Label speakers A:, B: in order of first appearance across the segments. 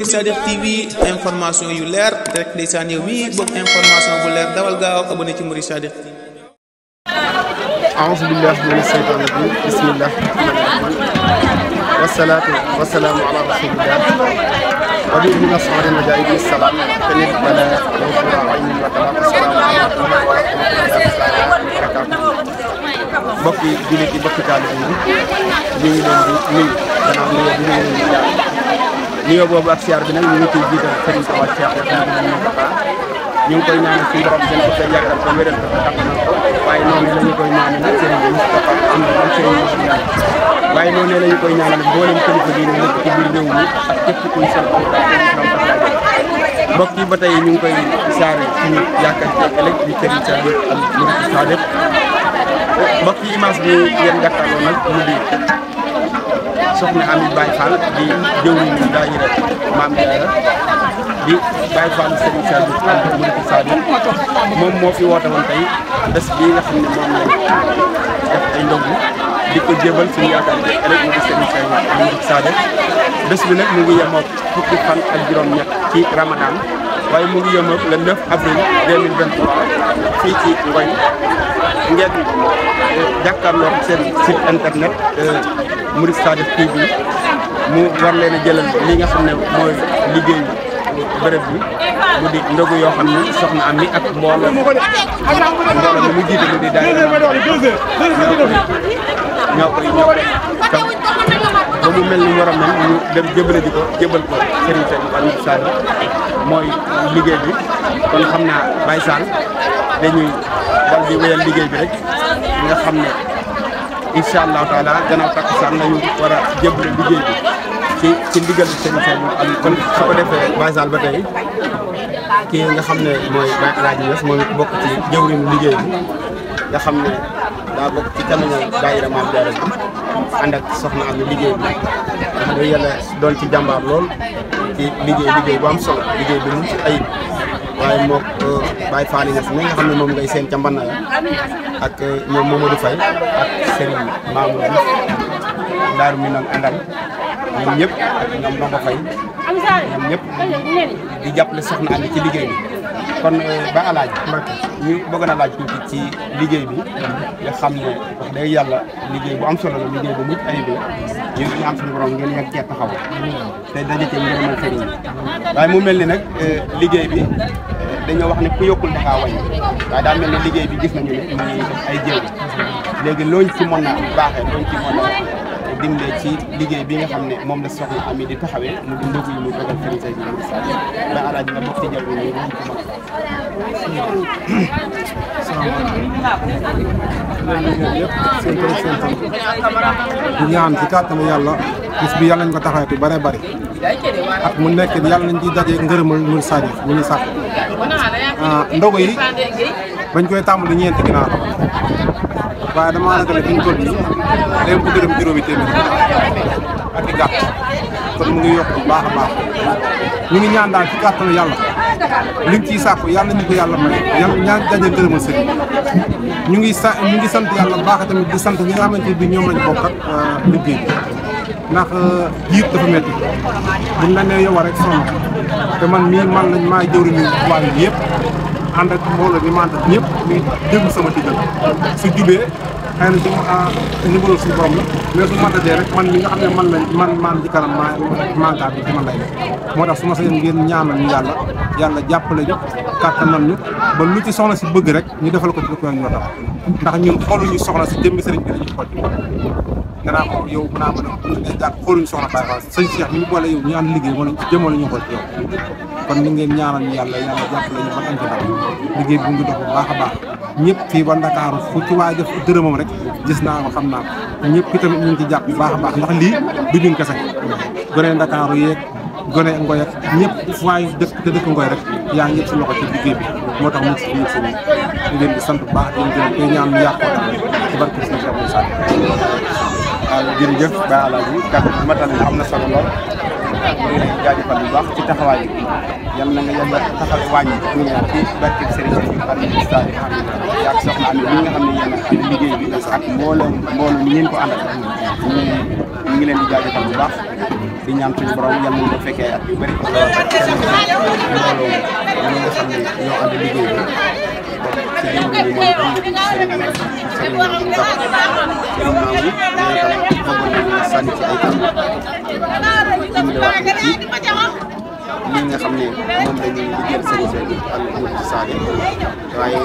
A: Sadikh TV information yu leer rek ndeysaan yow mi bëgg information bu leer dawal gaaw abonné ci Mouride Sadikh TV.
B: A'uuzu billahi mina shaytaani rajiim bismillahi rahmaani rahiim wassalaatu wassalaamu ala rasulillah wa bihi nas'alu najaidi salaam kanit bala wa ayni wa taala assalamu alaykum wa rahmatullahi wa barakatuh. Mbokki jullit yi mbokki taalibe yi ñu ngi leen di nuyu gannaaw nuyoo boobu ak siyaar bi nag ñu ngi ciy jiital Serigne Touba Cheikh ñu ngi koy ñaanal suñu borom seen ko fay yàggal ko wéral ko taxawal ko waaye noonu la ñu koy ñaanal nag Serigne Moustapha am na am Serigne Moustapha waaye noonu la ñu koy ñaanal mboolem kilifa yi nekk ci biir réew mi ak képp kuy seen mbokk yi ba tey ñu ngi koy saare suñu yaakaar ci ëllëg di Serigne Sadikh ak Mouride Sadikh mbokk yi image bi ngeen jàkkaarloo nag mu di soxna Ami Baye Fall di jëwriñu daayira Maam Jaara di Baye Fall Serigne Sadikh ak Mouride Sadikh moom moo fi woote woon tey bés bii nga xam ne moom lañ def ay ndogu di ko jébal suñu yaakaar ne ëllëg mu di Serigne Sadikh ak Mouride Sadikh bés bi nag mu ngi yemook fukki fan ak juróom-ñett ci Ramadan waaye mu ngi yemook le 9 avril 2023 fii ci Ngoy ngeen jàkkaarloo seen site internet Mouride Sadikh TV mu war leen a jëlal li nga xam ne mooy liggéey bërëb bi mu di ndogu yoo xam ne soxna Ami ak mbooloo mi mu jiite mu di daay ñoo koy tam ba mu mel ni war a mel ñu dem jëbale di ko jëbal ko Serigne Sadikh ak Mouride Sadikh mooy liggéey bi kon xam naa Baye Sall dañuy dal di wéyal liggéey bi rek nga xam ne incha allahu taala gannaaw takkusaan nañu war a jëbale liggéey bi ci ndigal Serigne Sadikh am kon su ko defee Baye Sall ba tey kii nga xam ne mooy Baye Alaaji Niass moom it bokk ci jëwriñu liggéey bi nga xam ne daa bokk ci camiñal daayira Maam Jaara bi ànd ak soxna am liggéey bi wax dëgg yàlla doon ci jàmbaar lool ci liggéey bu am solo liggéey bi mu ci ayib waaye mook Baye Fall Niass mi nga xam ne moom ngay seen ca mbanna la ak ñoom Mamadou Faye ak Serigne Mamadou Diouf Daaru Minam àndal ñoom ñëpp ak ñoom Ndongo Faye ñoom ñëpp di jàppale soxna am ci liggéey bi kon ba alaaj ñu bëgg na laaj tuuti ci liggéey bi nga xam ne wax dëgg yàlla liggéey bu am solo la liggéey bu mucc ayib la ñu ngi am suñu borom ngeen yegg cee taxaw te daje cee ngërëmal sëriñ bi waaye mu mel ni nag liggéey bi dañoo wax ne ku yokkul da ngaa wàññi waaye daa mel ne liggéey bi gis nañu ne mu ngi def ay jéego léegi looñ ci mën a baaxee looñ ci mën a dimbalee ci liggéey bi nga xam ne moom la soxna Ami di taxawee mu di ndogu yi muy dogal Serigne Sadikh Mouride Sadikh ba alaaj nga bokk ci jaww ji ñu ko mag
C: di ñaan ci kàttanu yàlla bis bi yàlla nañ ko taxawee bu bëree bëri ak mu nekk yàlla nañ ci daje ngërëmal Mouride Sadikh mu ngi sàkk ndogu yi bañ koy tàmbali ñeenti ginaar waaye damaa naka ne fi ñu toll nii day bëgg dem juróomi téeméer ak i gàtt kon mu ngi yokk bu baax a baax ñu ngi ñaan daal ci kàttanu yàlla liñ ciy sàkku yàlla ñu ko yàlla may yàlla ñaan daje ngërëmal sëriñ ñu ngi sant yàlla bu baax tamit di sant ñi nga xamante bi ñoom lañ bokk ak liggéey ndax jiit dafa métti buñ la nee yow rek sonn te man mii man lañ maa jëwriñu waañ bi yëpp ànd ak mbooloo bi ma ànd ak ñëpp ñu déglu sama digal su jubee xëy na ci ndimbalul suñu borom la mais su matadee rek man mi nga xam ne man ci kanam mankaar bi ci man lay def moo tax su ma sañoon ngeen ñaanal ñu yàlla jàppale ñu kàttanal ñu ba lu ci soxna si bëgg rek ñu defal ko ci ko ñoo tax ndax ñun xooluñu soxna si jëmmi sëriñ bi lañu xool ci danaa ko yow mën naa mën a jàpp xooluñu soxna Baye Fall sëñ Cheikh ñu boole yow ñu ànd liggéey wala jëmoo la ñu xool ci yow kon ni ngeen ñaanal ñu yàlla jàppale ñu ban am ci dara liggéey bi mu ngi dox bu baax a baax ñëpp fii ba Ndakaaru fu ci waay def dërëmam rek gis naa ko xam naa ko ñëpp tamit ñu ngi ci jàpp bu baax a baax ndax lii du ñun kese gone Ndakaaru yeeg gone Ngoy ak ñëpp fu waay dëkk te dëkk Ngoy rek yaa ngi yëpp si loxo ci liggéey bi moo tax mu si biir seen ñu leen di sant bu baax di leen koy ñaan ñu yàqoo daal ci barke Serigne Sadikh Sadikh.
B: waaw jërëjëf Baye Alaaji kàddu bi matal na am na solo lool ñu ngi lay jaajëfal bu baax ci taxawaay bi yal na nga yàlla taxaw wàññi ñu ñaan ci barke Serigne Sadikh ak Mouride Sadikh yaa soxna Ami ñi nga xam ne yéen a liggéey bi ak mbooloo mi ngeen ko àndal ñu ngi leen di jaajëfal bu baax di ñaan suñu borom yal nañu ko fekkee at yu bëri mbooloo ñi nga xam ne ñoo ànd liggéey bi ci liggéey bi mooy sànni ci ay kàddu li nga xam ne moom la ñuy liggéeyal sëriñ Seydou ak Mouride Sadio waaye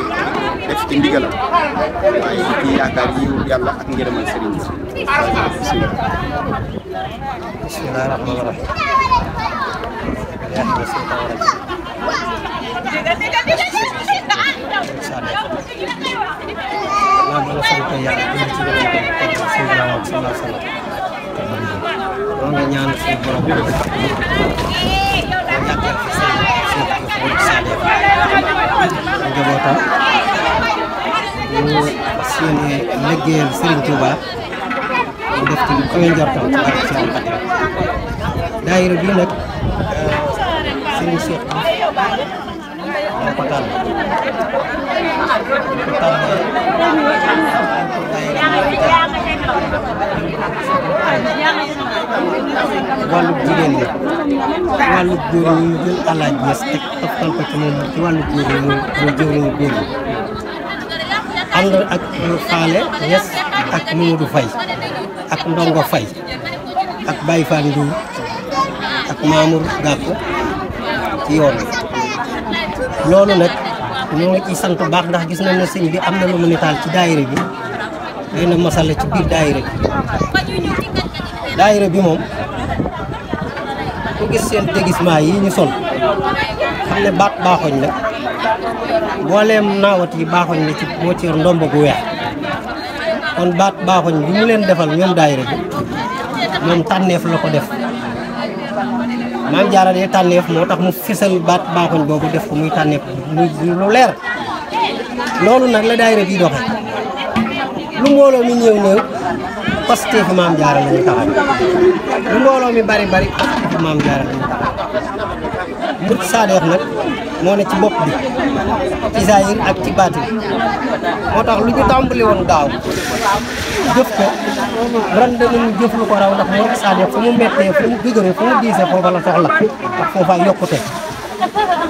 B: def ci ndigalam waaye ci yaakaar yi yàlla ak ngërëmal sëriñ bi. bismillaahi rahmaani rahiim.
D: moo ngi ñaan suñu borom yàggal fi njabootam ñu seeni liggéeyal Serigne Touba mu def ci lu kawe njortam ci barke Serigne Khadim daayira bi nag Serigne Cheikh moo ko tànn wàllu jigéen ñi wàllu góor ñi ñu jël alaaj ñes teg toftal ko ci moom ci wàllu góor ñi muy jëwriñu góor ñi ànd ak Faale Ñas ak Mamadou Faye ak Ndongo Faye ak Baye Fall Ndour ak Mamour Gàkku ci yoon bi loolu nag ñoo ngi ciy sant baax ndax gis nañ ne sëñ bi am na lu mu nitaal ci daayira bi day na masala ci biir daayira bi moom ku gis seen déguisement yi ñu sol xam ne baat baaxoñ la mbooleem naawat yi baaxoñ la ci moo ci yor ndomb gu weex kon baat baaxoñ bi mu leen defal ñoom daayira bi moom tànneef la ko def Maam Jaara dee tànneef moo tax mu fisal baat baaxoñ boobu def ko muy tànneef muy lu leer loolu nag la daayira bi doxe lu mbooloo mi ñëw ñëw Pastef Maam Jaara la ñu taxaw lu mbooloo mi bari bari Pastef Maam Jaara la ñu taxaw Mouride Sadio nag moo ne ci bopp bi ci zahir ak ci baatin moo tax lu ñu tàmbali woon daaw jëf ko ren danañu jëf lu ko raw ndax Mouride Sadio fu mu mettee fu mu digëree fu mu diisee foofa la soxla ndax foofaa yokkute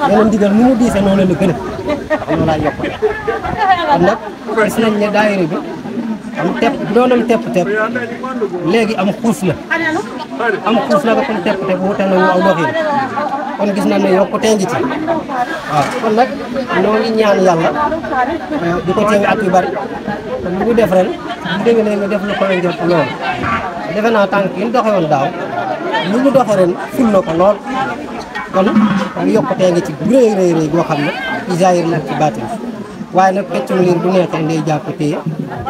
D: nee na ndigal ni mu diisee noonu la gën a ndax loolaa yokkute kon nag gis nañ ne daayira bi am tepp doonam tepp léegi am xuus la ba kon tepp wuute nañu aw doxin kon gis nañ ne yokkute ngi ci waaw kon nag ñoo ngi ñaan yàlla di ko teewi at yu bari te lu ñu def ren bu déwénee ñu def lu ko njort lool defe naa tànk yi ñu doxe woon daaw lu ñu doxe ren ful na ko lool kon yokkute ngi ci rëy goo xam ne ci zahir nag ci baatin waaye nag peccum liir bu neexee ndey jàpp téye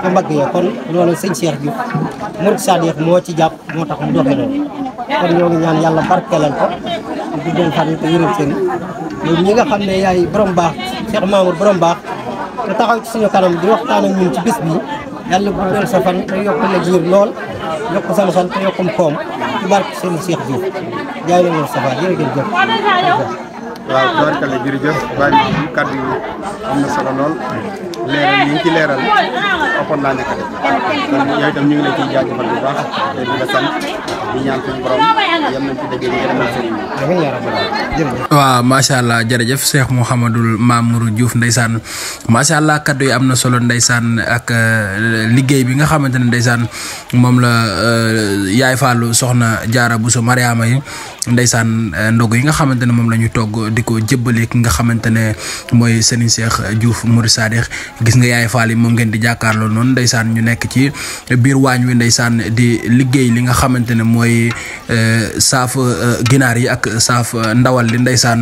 D: te mbagg ya kon loolu sëñ Cheikh Diouf Mouride Sadio moo ci jàpp moo tax mu doxe noonu kon ñoo ngi ñaan yàlla barkeelal ko di guddal fan te yërëm seen yow ñi nga xam ne yaay borom baax Cheikh Mamour borom baax te taxaw ci suñu kanam di waxtaan ak ñun ci bis bi yàlla guddal sa fan te yokk la giir lool yokk sama fan te yokkum koom ci barke sëñ Cheikh Diouf jaay na leen sa fa jërëjëf.
B: waaw barkale jërëjëf waaye moom kàddu yi am na solo lool leeral ñu ngi ci leeral ëppoon naa nekk kon yow itam ñu ngi lay ciy jaajëfal bu baax te di la sant di ñaan suñu borom yam nañ ci dajee ñu gërëmal sëriñ bi.
E: waaw macha allah jërëjëf Cheikh Mouhamadul Mamour Diouf ndeysaan macha allah kaddu yi am na solo ndeysaan ak liggéey bi nga xamante ne ndeysaan moom la yaay Fallou soxna Jaara Bousso Mariama yi ndeysaan ndog yi nga xamante ne moom la ñu togg di ko jëbbale ki nga xamante ne mooy Serigne Cheikh Diouf Mouride Sadio gis nga yaay Fall yi moom ngeen di jàkkaarloo noonu ndeysaan ñu nekk ci biir waañ wi ndeysaan di liggéey li nga xamante ne mooy saaf ginaar yi ak saaf ndawal li ndeysaan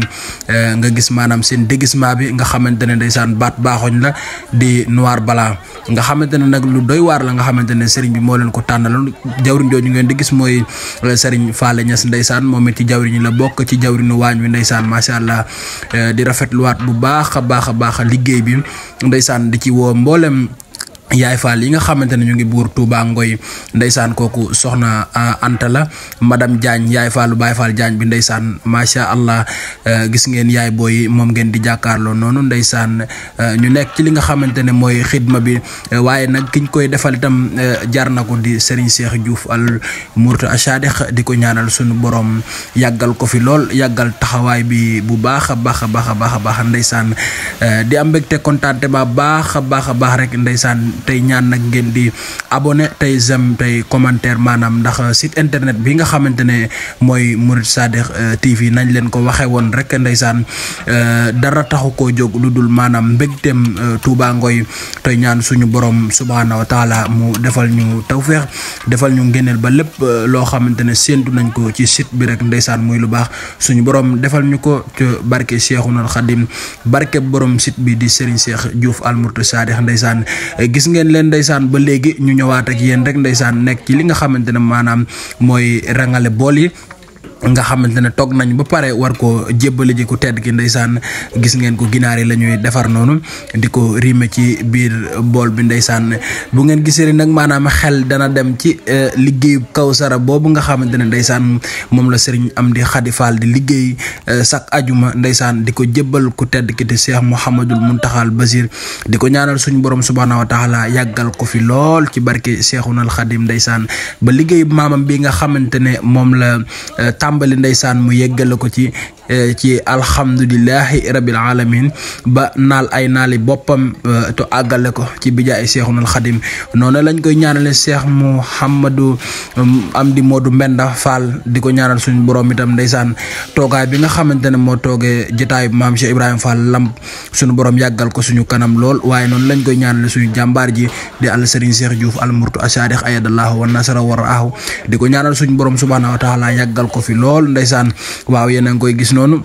E: nga gis maanaam seen déguisement bi nga xamante ne ndeysaan baat baaxoñ la di noir blanc nga xamante ne nag lu doy waar la nga xamante ne Serigne bi moo leen ko tànnaloon jawriñ jooju ngeen di gis mooy Serigne Faale Ñas ndeysaan moom it ci jawriñ la bokk ci jawriñu waañ wi ndeysaan macha allah di rafetluwaat bu baax a baax liggéey bi ndeysaan di ci woo mboolem yaay Fall yi nga xamante ne ñu ngi buur Touba Ngoy ndeysaan kooku soxna Anta la madame Diagne yaay Fallu Baye Fall Diagne bi ndeysaan macha allah gis ngeen yaay booy moom ngeen di jàkkaarloo noonu ndeysaan ñu nekk ci li nga xamante ne mooy xidma bi waaye nag kiñ koy defal itam jar na ko di Serigne Cheikh Diouf al Mourta Achadikh di ko ñaanal sunu borom yàggal ko fi lool yàggal taxawaay bi bu baax a baax a baax a baax a baax ndeysaan di am mbégte kontaante ba baax a baax rek ndeysaan tey ñaan nag ngeen di abonné tey j'aime tey commentaire maanaam ndax site internet bi nga xamante ne mooy Mouride Sadikh TV nañ leen ko waxee woon rek ndeysaan dara taxu koo jóg lu dul maanaam mbégteem Touba Ngoy tey ñaan suñu borom subhaanahu wa taala mu defal ñu tawféex defal ñu ngéneel ba lépp loo xamante ne séentu nañ ko ci site bi rek ndeysaan muy lu baax suñu borom defal ñu ko ci barke Cheikhoul Khadim barke borom site bi di Serigne Cheikh Diouf al Mourta Sadikh ndeysaan gis ngeen leen ndeysaan ba léegi ñu ñëwaat ak yéen rek ndeysaan nekk ci li nga xamante ne maanaam mooy rangale bool yi nga xamante ne toog nañ ba pare war ko jébbali ji ku tedd ki ndeysaan gis ngeen ko ginaar yi la ñuy defar noonu di ko riime ci biir bool bi ndeysaan bu ngeen gisee nag maanaam xel dana dem ci liggéeyu Kawsara boobu nga xamante ne ndeysaan moom la Serigne Amdi Khady Fall di liggéey sak ajuma ndeysaan di ko jébbal ku tedd ki te Cheikh Mouhamadul Muntaxal Basir di ko ñaanal suñu borom subhaanahu wa taala yàggal ko fi lool ci barke Cheikhoul Khadim ndeysaan ba liggéeyu maamam bi nga xamante ne moom la tàmbali ndeysaan mu yeggale ko ci alhamdulillahi rabbil alamin ba naal ay naali boppam to àggale ko ci bijaay Seexul Xadim noonu lañ koy ñaanale Cheikh Mouhamadou Amdi Modou Mbenda Fall di ko ñaanal suñu borom itam ndeysaan toogaay bi nga xamante ne moo toogee jotaayu maam Cheikh Ibrahima Fall Lamp suñu borom yàggal ko suñu kanam lool waaye noonu lañ koy ñaanale suñu jàmbaar ji di àll Serigne Cheikh Diouf al Mourta Achadikh ayadallahu wa nasara wa raahu di ko ñaanal suñu borom subhanahu wa taala yàggal ko fi lool ndeysaan waaw yéen a ngi koy gis noonu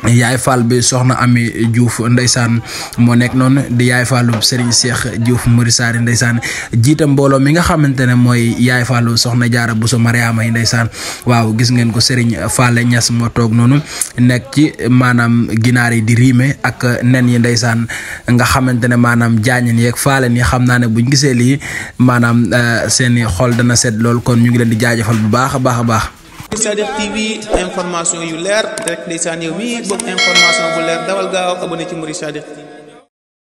E: yaay Fall bi soxna Ami Diouf ndeysaan moo nekk noonu di yaay Fallu Serigne Cheikh Diouf Mouride Sadikh ndeysaan jiitam mbooloo mi nga xamante ne mooy yaay Fallu soxna Jaara Buso Mariama yi ndeysaan waaw gis ngeen ko Serigne Falle Niass moo toog noonu nekk ci maanaam ginaar yi di riime ak nen yi ndeysaan nga xamante ne maanaam jaañen yeeg faalen yi xam naa ne buñ gisee lii maanaam seeni xol dana set lool kon ñu ngi leen di jaajëfal bu baax a baax a baax.
A: Sadikh TV information yu leer rek ndeysaan yow mi bëgg information bu leer dawal gaaw abonné ci Mouride Sadikh